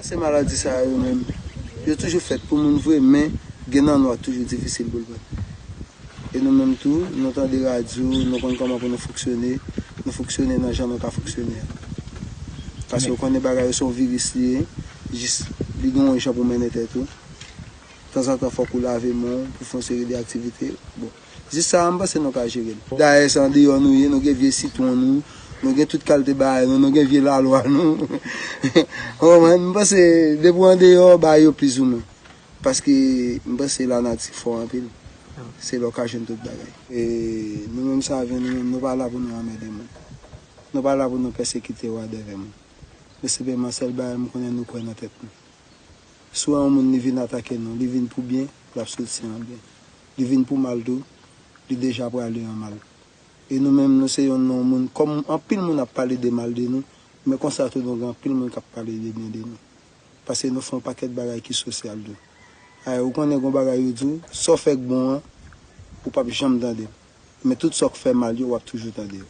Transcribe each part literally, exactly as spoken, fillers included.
Se maladi sa yo menm, yo toujou fèt pou moun vre, men gen nan nou a toujou difisil pou l pran. E nou menm tou, nou tande radyo, nou konn kòman pou nou fonksyone, nou fonksyone nan jan nou ka fonksyone a. Paske ou konnen bagay yo se yon viris li ye, jis li gen yon jan pou mennen tèt ou. Tanzantan fòk ou lave men w pou fè yon seri de aktivite. Bon, jis sa a, m panse nou ka jere l. Dayè, se andeyò nou ye, nou gen vye sitwon nou, nou gen tout kalite bagay nou, nou gen vye lalwa nou. Ou konprann? M panse depi w andeyò, bagay yo plizoumwen. Paske m panse lanati fò anpil. Se la w ka jwenn tout bagay. E nou menm Savyen, nou menm, nou pa la pou nou anmède moun. Nou pa la pou nou pèsekite yo a dèyè moun. Men senpleman, sèl bagay m konnen, nou kwè nan tèt nou. Si w wè yon moun li vin atake nou, li vin pou byen, l ap soti an byen. Li vin pou mal tou, li deja prale an mal. E nou menm, nou se yonn nan yon moun, kòm anpil moun ap pale de mal de nou, men konsa tou nou gen anpil moun k ap pale de byen de nou. Paske nou fè yon pakèt bagay ki sosyal tou. Ay, ou konnen gon bagay yo di w, sa w fè k bon an, ou p ap janm tande l. Men tout sa w k fè mal yo, w ap toujou tande yo.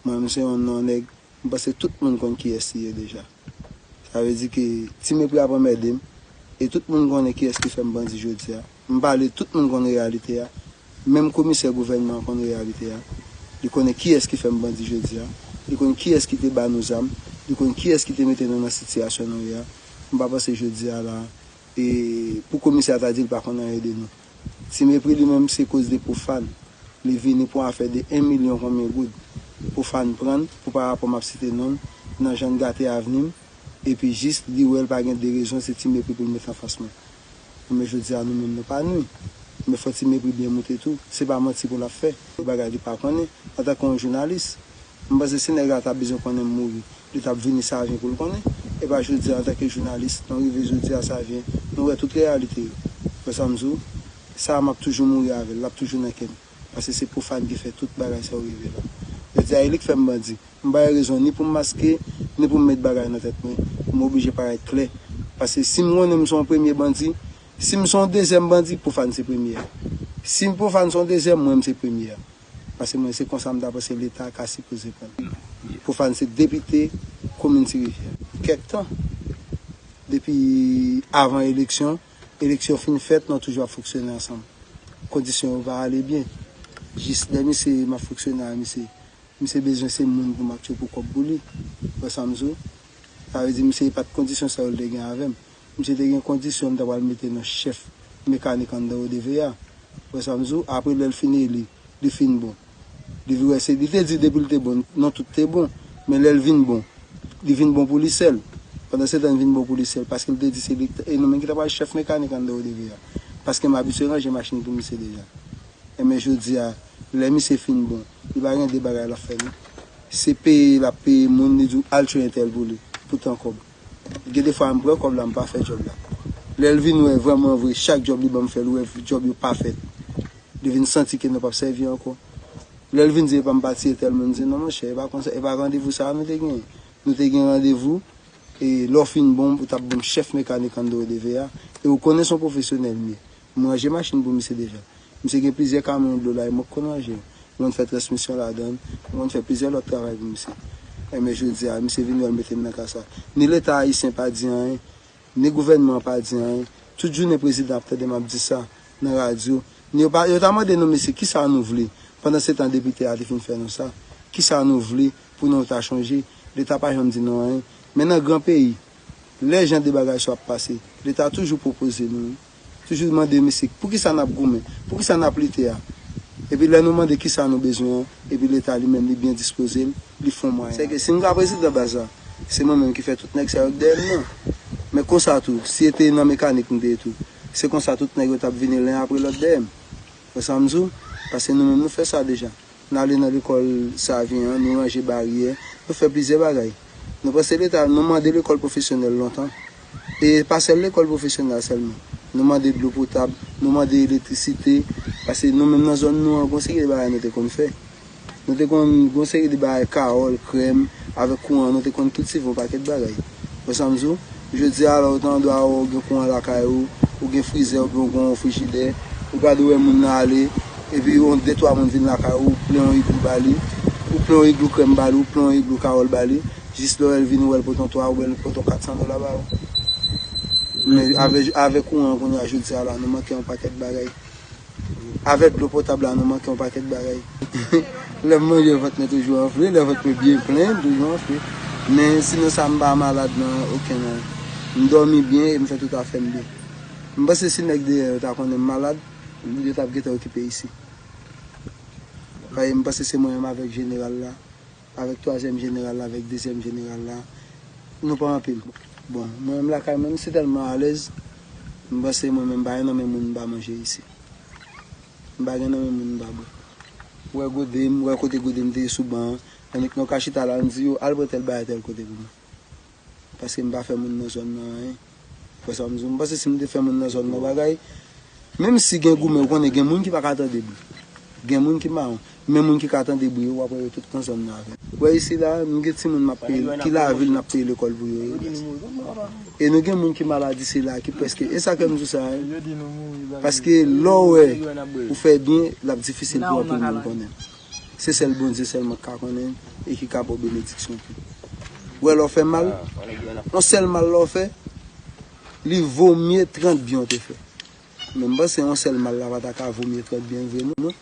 Mwen, m se yon non nèg, m panse tout moun konn kiyès li ye deja. Sa vle di ke Ti Mepri ap anmède m, e tout moun konnen kiyès ki fè m bandi jodi a. M pale, tout moun konn reyalite a. Menm komisè gouvènman an konn reyalite a. Li konnen kiyès ki fè m bandi jodi a. Li konn kiyès ki te ba nou zam. Li konn kiyès ki te mete nou nan sitiyasyon nou ye a. M pa panse jodi a la, e pou komisè a ta di l pa konn anyen de nou. Ti Mepri li menm se koz de Pwofàn. Li vini pou afè de en milyon konbyen goud. Pwofàn pran l pou parapò m ap site non l, nan jan l gate avni m, epi jis li wè l pa gen de rezon, se Ti Mepri pou l met anfas mwen. Men jodi a nou menm nou pa nwi. Men fò Ti Mepri byen moute tou. Se pa manti pou l ap fè. Bagay li pa konnen. Antanke yon jounalis, m panse si nèg la ta bezwen konnen m mouri, li t ap vini Savyen pou l konnen. E pa jodi a, antanke jounalis, nou rive jodi a Savyen, nou wè tout reyalite yo. Wè sa m di w? Sa a m ap toujou mouri avè l, l ap toujou nan kè m. Paske se Pwofàn ki fè tout bagay sa yo rive la. Jodi a, e li k fè m bandi. M pa gen rezon ni pou m maske, ni pou m met bagay nan tèt mwen. M oblije parèt klè. Paske si m konnen m se yon premye bandi, si m se yon dezyèm bandi, Pwofàn se premye a. Si Pwofàn se yon dezyèm, mwen m se premye a. Paske mwen se konsa m ta panse Leta ka sipoze pran l. Pwofàn se depite komin Ti Rivyè. Kèk tan, depi avan eleksyon, eleksyon fin fèt, nou toujou ap fonksyone ansanm. Kondisyon yo pa ale byen. Jis lè misye, m ap fonksyone a misye, misye bezwen se moun pou m ap tchwe pou kòb pou li. Wè sa m di w? Sa vle di misye pa t kondisyon sa yo l te gen avè m. Misye te gen kondisyon m ta pral mete nan chèf mekanik anndan O D V A. Wè sa m di w? Apre lè l fin eli, li fin bon. Li vin wè se, li te di depi l te bon, non tout te bon. Men lè l vin bon, li vin bon pou li sèl. Pandan se tan l vin bon pou li sèl, paske l te di se li, e nou menm ki ta pral chèf mekanik anndan O D V A. Paske m abitye ranje machin pou misye deja. Enben jodi a, lè misye fin bon, li pa gen de bagay l ap fè non. Se peye l ap peye moun, li di w al tchwe entèl pou li, pou tan kòb. Gen de fwa m pran kòb la, m pa fè djòb la. Lè l vin wè vrèman vre, chak djòb li ban m fè, l wè djòb yo pa fèt. Li vin santi ke nou p ap sèvi ankò. Lè l vin di epa m pati entèl, mwen m di non monchè, e pa konsa, e pa randevou sa a nou te genyen. Nou te gen randevou, e lè w fin bon, ou t ap ban m chèf mekanik anndan O D V A, e ou konnen se yon pwofesyonèl m ye. M ranje machin pou misye deja. Misye gen plizyè kamyon dlo la, e mwen k konn ranje yo. Mwen fè transmisyon ladan l, mwen fè plizyè lòt travay pou misye. Enben jodi a, misye vin wè l mete m nan ka sa. Ni Leta ayisyen pa di anyen, ni gouvènman an pa di anyen. Tout jounen prezidan ap tande m ap di sa nan radyo. Ni yo pa, yo ta mande nou, mesye, kisa nou vle? Pandan se tan depite a te fin fè nou sa. Kisa nou vle pou nou ta chanje? Leta pa janm di nou anyen. Men nan gran peyi, lè jan de bagay sa yo ap pase, Leta toujou pwopoze nou, toujou mande, mesye, poukisa n ap goumen? Poukisa n ap lite a? Epi lè nou mande kisa nou bezwen an, epi Leta li menm li byen dispoze l, li fè yon mwayen. Sèke si m ka prezidan baz la, se mwen menm ki fè tout nèg sa yo k dèyè m nan. Men konsa tou, si e te nan mekanik m te ye tou, se konsa tout nèg yo t ap vini len apre lòt dèyè m. Wè sa m di w? Paske nou menm nou fè sa deja. Nou ale nan lekòl Savyen an, nou ranje baryè, nou fè plizyè bagay. Nou panse Leta, nou mande lekòl pwofesyonèl lontan. E pa sèl lekòl pwofesyonèl sèlman. Nou mande dlo potab, nou mande elektrisite, paske nou menm nan zòn nou an, gon seri de bagay nou te konn fè. Nou te konn gon seri de bagay, kawòl, krèm, avèk kouran, nou te konn kiltive yon pakèt bagay. Wè sa m di w? Jodi a la, ou ta andwa ou gen kouran lakay ou, ou gen frizè oubyen ou gen yon frijidè, ou gade ou wè moun nan ale, epi yon de twa moun vin lakay ou, ou plen yon iglou ba li, ou plen yon iglou krèm ba li, ou plen yon iglou kawòl ba li, Jis lè w wè l vini, w wè l pote yon twa, w wè l pote yon kat san dola ba ou. Men avè, avè kouran kounye a jodi a la, nou manke yon pakèt bagay. Avè dlo potab la, nou manke yon pakèt bagay. Lè m manje, vant mwen toujou anfle, lè vant mwen byen plen, toujou anfle. Men sinon sa, m pa malad nan okenn anyen. M dòmi byen e m fè tout afè m byen. M panse si nèg deyò yo ta konnen m malad, yo t ap gentan okipe isi. Paske m panse se mwen menm avèk jeneral la, avèk twazyèm jeneral la, avèk dezyèm jeneral la, nou pa anpil. Bon, mwen menm lakay mwen, m si tèlman alèz, m panse mwen menm m pa gen nan men moun m pa manje isi. M pa gen nan men moun m pa bwè. Ou wè gode m, ou wè kote gode m te ye sou ban an, annik nou ka chita la, m di yo, al pran tèl bagay tèl kote pou mwen. Paske m pa fè moun nan zòn nan anyen. Ou wè sa m di w? M panse si m te fè moun nan zòn nan bagay, menm si gen goumen, ou konnen gen moun ki pa ka tande bri. Gen moun ki mawon. Men moun ki ka tande bri yo, w ap wè yo tout nan zòn nan avè m. Ou wè isi la, m gen timoun m ap peye, ki lavil m ap peye lekòl pou yo ye. E nou gen moun ki malad isi la, ki prèske, e sa fè m di w sa, wi. Paske lè w wè ou fè byen, l ap difisil pou anpil moun konnen. Se sèl Bondye sèlman k ka konnen e ki ka ba w benediksyon tou. Ou wè lè w fè mal, yon sèl mal lè w fè, li vo mye trant byen w te fè. Men m panse yon sèl mal la pa ta ka vo mye trant byen vre non.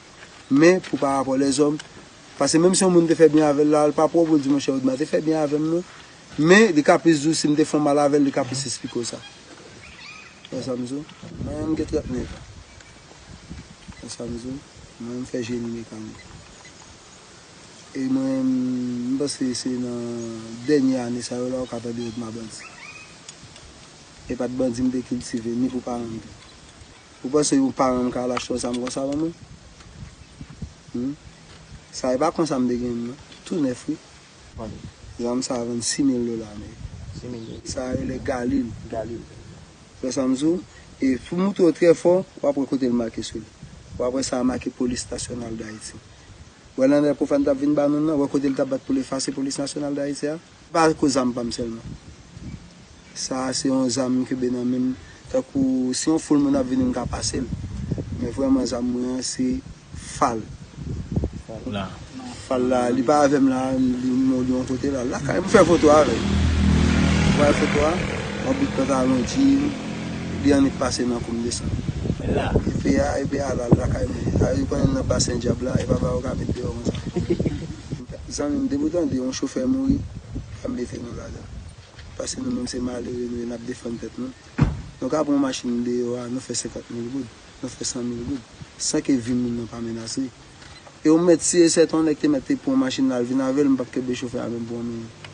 Men pou pa rapò lèzòm, paske menm si yon moun te fè byen avè l la, l pa pwòp ou di monchè Odma te fè byen avè m non. Men li ka plis di w si m te fè yon mal avè l, li ka plis esplike w sa. Wè sa m di w? Mwen menm m gen trant nèf an. Wè sa m di w? Mwen menm m fè jeni mekanik. E mwen menm, m panse se nan dènye ane sa yo la ou ka tande Odma bandi. E pa t bandi m te kiltive, ni pou paran m tou. Ou panse yon paran m ka al achte yon zam konsa ban mwen? Hmm? Sa e pa konsa m te gen l non. Tou nèf wi. Zam sa a vann sis mil dola ameriken. Sa a rele Galil. Ou wè sa m di w? E pou moutre w trè fò, w ap wè kote l make sou li. W ap wè sa a make Polis Nasyonal d Ayiti. Wè lè Nèg Pwofàn t ap vin ba nou nan, wè kote l t ap bat pou l efase Polis Nasyonal d Ayiti a? Pa akoz zam pa m sèlman. Sa a se yon zam m kenbe nan men m, tankou si yon foul moun ap vini m ka pase l. Men vrèman zam mwen an se fal. Fal la, li pa avè m la, li mò li yon kote la. Lakay m fè foto avè l. Ou wè foto a? Yon bout pantalon djin, li annik pase nan kou m desann. Epe a, epe a la lakay mwen. A, ou konnen nan basen dyab la, e pa ba yo ka met deyò konsa. Zanmi m, depi w tande yon chofè mouri, pa mete nou ladan. Paske nou menm se malere nou ye, n ap defann tèt nou. Nou ka pran yon machin deyò a, nou fè senkant mil goud, nou fè san mil goud, san ke vi moun nan pa menase. E ou mèt si e sèten yon nèg te mèt te pran yon machin la, l vin avè l, m p ap kenbe chofè a menm pou yon minit.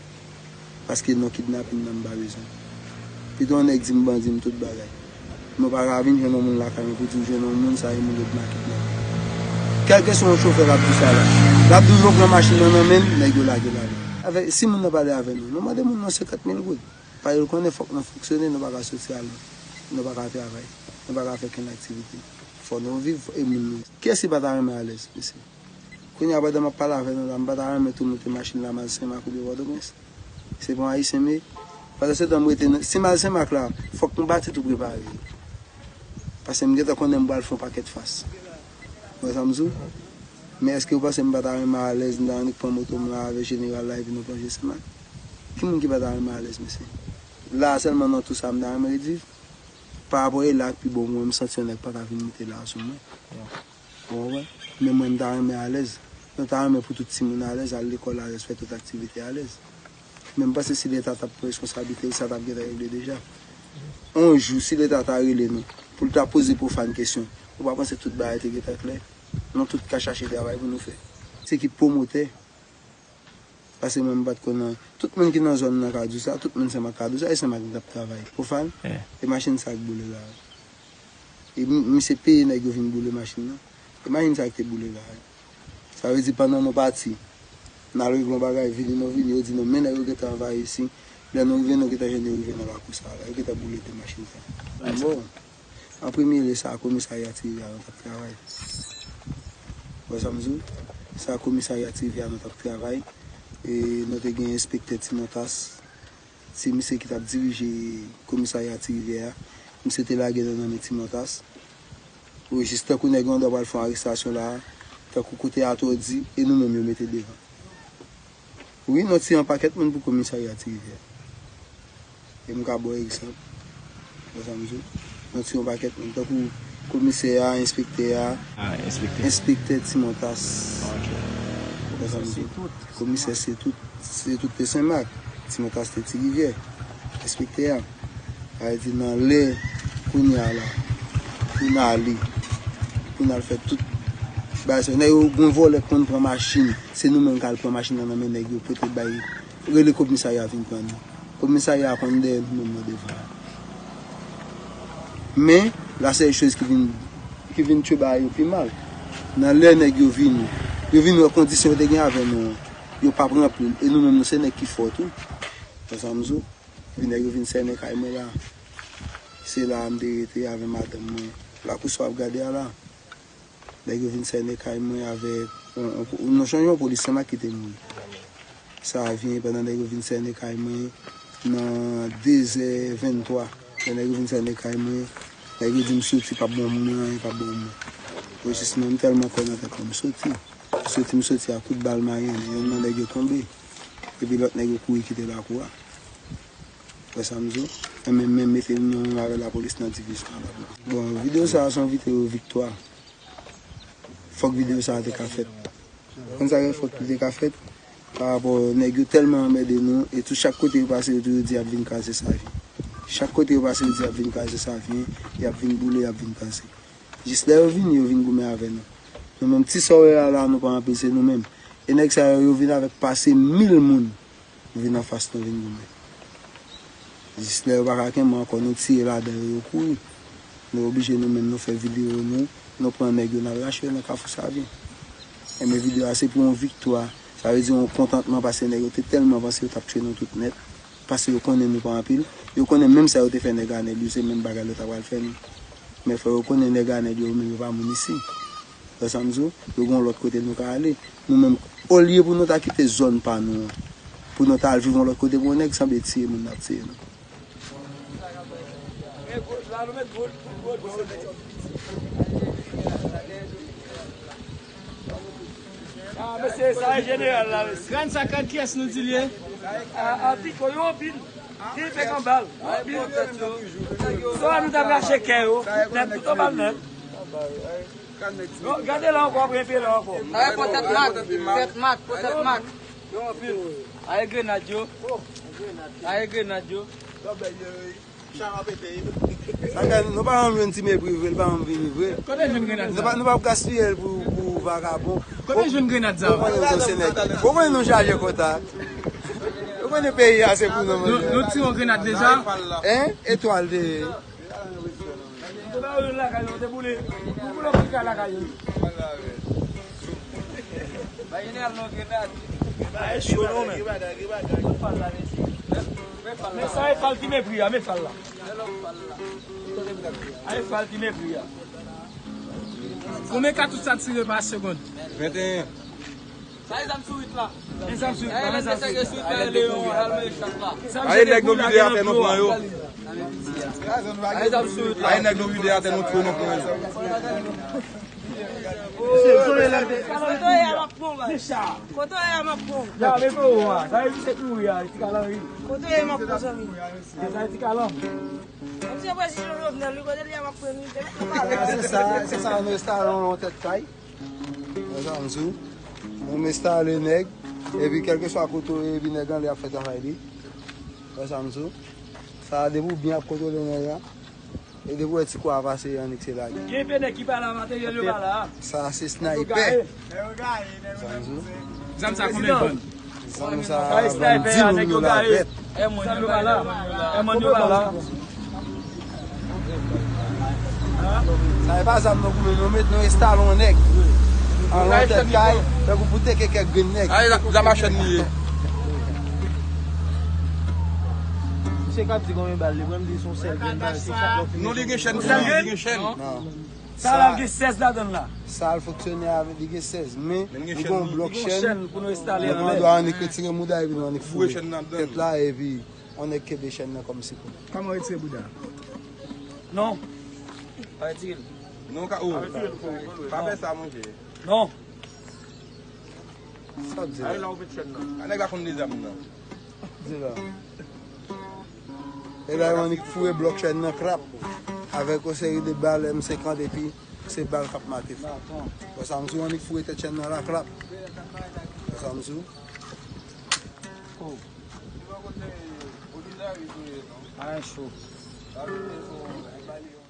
Paske non kidnapin nan m pa bezwen. Pito yon nèg di m bandi m tout bagay. Men w pa ka vin jwenn yon moun lakay mwen pou di w jwenn yon moun sa e moun yo t make nan. Kèlkeswa yon chofè k ap di sa la, l ap di w yo pran machin nan nan men l, nèg yo lage l ale. Avèk, si moun nan pale avè nou, nou mande moun nan senkant mil goud. Paske l konnen fòk nou fonksyone, nou pa ka soti al, nou pa ka travay, nou pa ka fè kenn aktivite. Fò nou viv e moun nou. Kiyès ki pa ta renmen alèz, mesye? Kounye a pandan m ap pale avè nou la, m pa ta renmen tou moute machin la m al Senmak oubyen Pòtoprens. Se pa yon Ayisyen m ye. Pandan se tan m rete nan, si m al Senmak la, fòk m pati tou prepare. Paske m gentan konnen m pral fè yon pakèt fas. Ou wè sa m di w? Men èske w panse m pa ta renmen alèz, m ta annik pran moto m la avè jeneral la epi nou plonje Senmak? Ki moun ki pa ta renmen alèz, mesye? La a sèlman nan tou sa m ta renmen ret viv. Pa rapò e la k pi bon pou mwen, m santi yon nèg pa ka vin moute la a sou mwen. Ou konprann? Men mwen, m ta renmen alèz. Nou ta renmen pou tout timoun alèz, al lekòl alèz, fè tout aktivite alèz. Men m panse si Leta t ap pran responsablite l, sa t ap gentan regle deja. On jou, si Leta ta rele nou, pou l ta poze Pwofàn kesyon, ou pa panse tout bagay te gentan klè? Nou tout ka chache travay pou nou fè. Se ki pwomotè. Paske mwen, m pa t konn nan, tout moun ki nan zòn nan ka di w sa, tout moun Senmak ka di w sa, e Senmak ki t ap travay. Pwofàn, e machin sa k boule la a. E mi-, misye peye nèg yo vin boule machin nan. E machin sa ki te boule la a. Sa vle di pandan nou pati, n al regle yon bagay, vini nou vini, yo di nou men nèg yo gentan anvayi isi. Lè nou rive, nou gentan jwenn yo rive nan lakou sa a la. Yo gentan boule de machin sa. Bon, an premye lye sa a, komisarya Ti Rivyè a nou t ap travay. Ou wè sa m di w? Sa a komisarya Ti Rivyè a nou t ap travay. E nou te gen enspektè Ti Montas. Se misye ki t ap dirije komisarya Ti Rivyè a. Misye te lage nan nan men Ti Montas. Wi, jis tankou nèg yo andwa pral fè yon arestasyon la a, tankou kote atò di, e nou menm yo mete devan. Wi, nou tiye yon pakèt moun pou komisarya Ti Rivyè. E m ka ba w egzanp. Wè sa m di w? Nou tiye yon pakèt moun, tankou komisè a, enspektè a, Ah, enspektè. Enspektè Ti Montas. Ok. Wè sa m di w? Komisè se tout, se tout te Senmak. Ti Montas te Ti Rivyè. Enspektè a. Sa vle di nan lè kounye a la, pou n ale, pou n al fè tout bagay sa yo. Nèg yo, gen vòlè k konn pran machin, se nou menm k al pran machin nan nan men nèg yo, pote bay, rele komisarya vin pran nou. Komisarya a konn dèyè nou menm nan devan. Men, la sèl choz ki vin, ki vin tchwe bagay yo pi mal. Nan lè nèg yo vini, yo vin wè kondisyon yo te gen avè nou an, yo p ap ranpli l. E nou menm, nou se nèg ki fò tou. Wè sa m di w? Epi nèg yo vin sènen kay mwen la. Se la a m te rete avè madanm mwen. Lakou sa w ap gade a la. Nèg yo vin sènen kay mwen avèk yon, yon, nou sonje yon polis Senmak ki te mouri. Sa vyen pandan nèg yo vin sènen kay mwen nan de zè venntwa. Lè nèg yo vin sènen kay mwen, nèg yo di m soti, p ap ban moun anyen, p ap ban moun. Rejis mwen, m tèlman kwè nan tèt mwen, m soti. M soti, m soti ak kout bal mayen, yonn nan nèg yo tonbe. Epi lòt nèg yo kouri kite lakou a. Wè sa m di w? Enben, men mete m nan menm avè lapolis nan divizyon an lapolis. Bon, videyo sa a se yon videyo viktwa. Fòk videyo sa a te ka fèt. Konn sa fè fòk li te ka fèt? Parapò nèg yo tèlman anmède nou, e tou chak kote yo pase, yo toujou di y ap vin kraze Savyen. Chak kote yo pase, yo di y ap vin kraze Savyen, y ap vin boule, y ap vin kraze. Jis lè yo vini, yo vin goumen avè nou. Nou menm, ti sa w wè a la, nou pa anpil, se nou menm. E nèg sa yo, yo vin avèk pase mil moun. Vin anfas nou vin goumen. Jis lè yo pa ka kenbe ankò, nou tire ladan yo, yo kouri. Nou oblije nou menm, nou fè videyo nou, nou pran nèg yo, n al rache yo nan Kafou Savyen. Enben videyo a se pou yon viktwa, sa vle di yon kontantman, paske nèg yo te tèlman panse yo t ap tchwe nou tout nèt, paske yo konnen nou pa anpil, yo konnen menm sa yo te fè nèg Anèl yo, se menm bagay yo ta pral fè nou. Men fò yo konnen nèg Anèl yo, yo menm yo pa moun isi. Wè sa m di w? Yo gen yon lòt kote nou ka ale. Nou menm, olye pou nou ta kite zòn pa nou an, pou nou ta al viv yon lòt kote pou yon nèg sanble tiye moun n ap tiye nou. Ah, mesye, sa e jeneral la, mesye. Grann sa, gad kiyès nou di l ye? A, a, piko yo anpil. Ki fèk anba l. Anpil. Swa nou t ap rache kè yo, nèt, tout anba l nèt. Yo, gade la ankò, apre, epi la ankò. Ay, pran tèt mak, tèt mak, pran tèt mak. Yo anpil. Ay, grenad yo. Ay, grenad yo. Sa ka, nou pa janm jwenn Ti Mepri vre, li pa janm vini vre. Kote jwenn grenad sa? Nou pa, nou p ap gaspiye l pou, pou vagabon. Kote jwenn grenad sa? Ou konnen nou se nèg. Ou konnen nou chaje kontak. Ou konnen peyi a se pou nou. Nou, nou tire yon grenad deja? Hein? Etwal de. Yo te ba yo lakay yo, te boule. Yo boule yon ti kay lakay yo. Ba jeneral non grenad. Ba e cho non, men. Men sa e fal Ti Mepri a, men fal la. A e fal Ti Mepri a. Konbyen katouch sa tire pa segonn? Venteyen. Sa e zam sourit la. E zam sourit la, men sa sourit la. Aye nèg nou vide atè nou pran yo. Aye zam sourit la. Aye nèg nou vide atè nou tchwe nou pran yo. Kote w ye a m ap pran w. Kote w ye a m ap pran w. Ya, men fè w a. Sa e se kouri a, ti kalan wi. Kote w ye m ap pran zanmi. Sa e ti kalan. Mwen se prezidan Jovenel wi, kote l ye a m ap pran li. Se sa, se sa nou enstale yon tèt kay. Wè sa m di w? Ou m enstale nèg, epi kèlkeswa kote w ye, epi nèg anlè ap fè travay li. Wè sa m di w? Sa a depi w byen ap kontwole nèg la, e depi w wè ti kwa a pase, annik se lage. Gen pe nèg ki pa la, materyèl yo pa la. Sa a se snaypè. Wè sa m di w? Zam sa konbyen vann? Zam sa vann di moun dola vèt. Zam yo pa la. Zam yo pa la. Sa e pa zam nou goumen, nou met nou enstale yon nèg. An yon tèt kay, tankou pou teke kèk grenn nèg. Ay, zam a chèn li ye. Misye k ap di konbyen bal li pran, m di se yon sèl grenn bal, se chak lòt. Non, li gen chèn, li gen chèn. Non. Sa la gen sèz ladan l la. Sa l fonksyone avèk, li gen sèz, men li gen yon blòk chèn. Li gen chèn pou nou enstale anlè. Nou dwe annik retire mouda epi nou annik foure tèt la epi yon nèg kenbe chèn nan kòm sipò. Kòman retire bouda? Non. Pa retire l. Non, ka, oh. Pa fè sa, monchè. Non. Sa w di la? Ay, la ou met chèn nan. A, nèg la konn de zam nan. Di la. E la, yo annik foure blòk chèn nan krap avèk yon seri de bal M senkant epi se bal k ap mate fò. Wè sa m di w, annik foure tèt chèn nan la krap. Wè sa m di w. Ay, cho.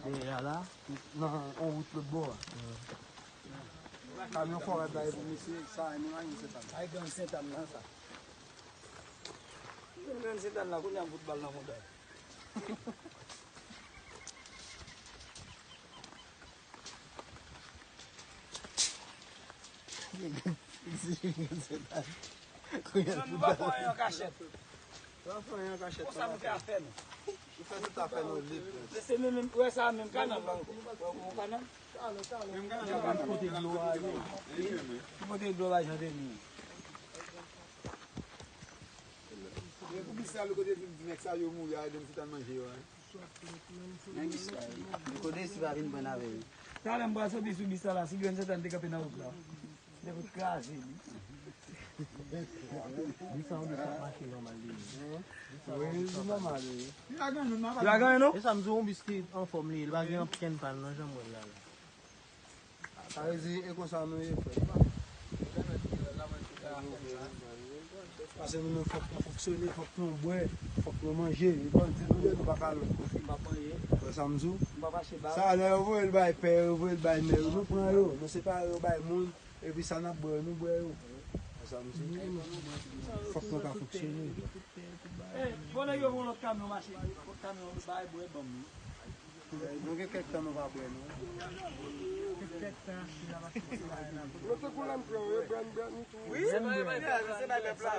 Deja la, nan yon wout lòt bò a. Kamyon fò rad la e pou misye, sa, ni manyen Sentàn. Ay, gang Sentàn nan, sa. Gang Sentàn la, kounye a m fout bal nan montaj. Gang Sentàn. Kounye a m fout bal. Nou pa fè anyen an kachèt. Nou pa fè anyen an kachèt. Konsa nou fè afè nou. Nou fè tout afè nou lib. Se menm, menm, wè sa menm kanal la ankò. Wè, wè kanal. Ki kote dlo a ye? Ki kote dlo a, Jan Denis? E pou ki sa lè kote fin di nèg sa yo mouri a, Denis ta manje yo a? Kote si pa vin pran avè yo. Talè m pral soti sou bis la, si grenn Sentàn te kanpe nan wout la. Li fout kraze li. Li sa ou li sa mache nòmal li. Wi, li nòmal, wi. Li pa gen anyen non. E sa m di w, yon bis ki anfòm li ye, li pa gen ankenn pàn non, jan m wè l la la. Sa vle di, e konsa nou ye, frè. Paske nou menm fòk nou fonksyone, fòk nou bwè, fòk nou manje. E bandi nou ye, nou pa ka lòt kote. Wè sa m di w? Sa lè yo voye l bay pè yo, voye l bay mè yo, nou pran yo, nou separe yo bay moun. Epi sa n ap bwè yo, nou bwè yo. Wè sa m di? Fòk nou ka fonksyone. Bon, nèg yo voye lòt kamyon mache, lòt kamyon bay bwè ban m. Nou gen kèk tan nou pa bwè, non. Gen kèk tan, si n ap achte bagay la. Nou te kou lanm pran, yo bwè n, bwè n tou. Wi, se bay pèp la.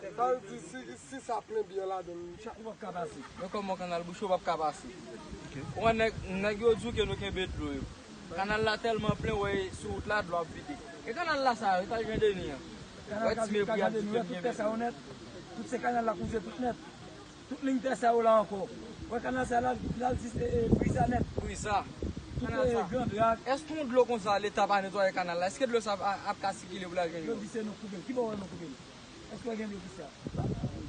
Sa vle di, si, si sa plen byen ladan l. Ou p ap ka pase. Men kòman kanal bouche, ou p ap ka pase. Ou wè nèg, nèg yo di w ke nou kenbe dlo yo. Kanal la tèlman plen, wè, sou wout la, dlo ap vide. E kanal la sa, e kanal Jan Deni an. Wè ti mepri a di fè byen bèl. Tout tè sa yo nèt. Tout se kanal la kouze tout nèt. Tout liy tè sa yo la ankò. Wè kanal sa la, l al jis, e, e, Brisa nèt. Brisa. Tout, e, Gran Drak. Èske yon dlo konsa, Leta pa netwaye kanal la? Èske dlo sa ap, ap ka sikile pou l al jwenn yo? Yo di se nou k koupe l. Ki bò w wè nou koupe l? Èske w gen dlo ki sa?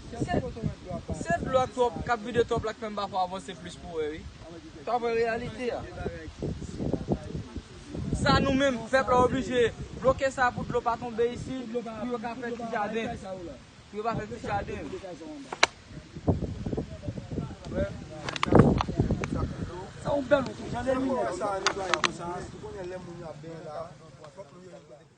Se, se dlo k twòp, k ap vide twòp la k fè m pa fè avanse plis pou wè, wi. Sa vre reyalite a. Sa nou menm, pèp la oblije bloke sa pou dlo pa tonbe isit, pou yo ka fè ti jaden. Pou yo pa fè ti jaden. Sa yon bèl wout, wi. Jan de minèt. Sa netwaye konsa, si w konnen lè moun yo ap benyen la, fòk nou jwenn kote.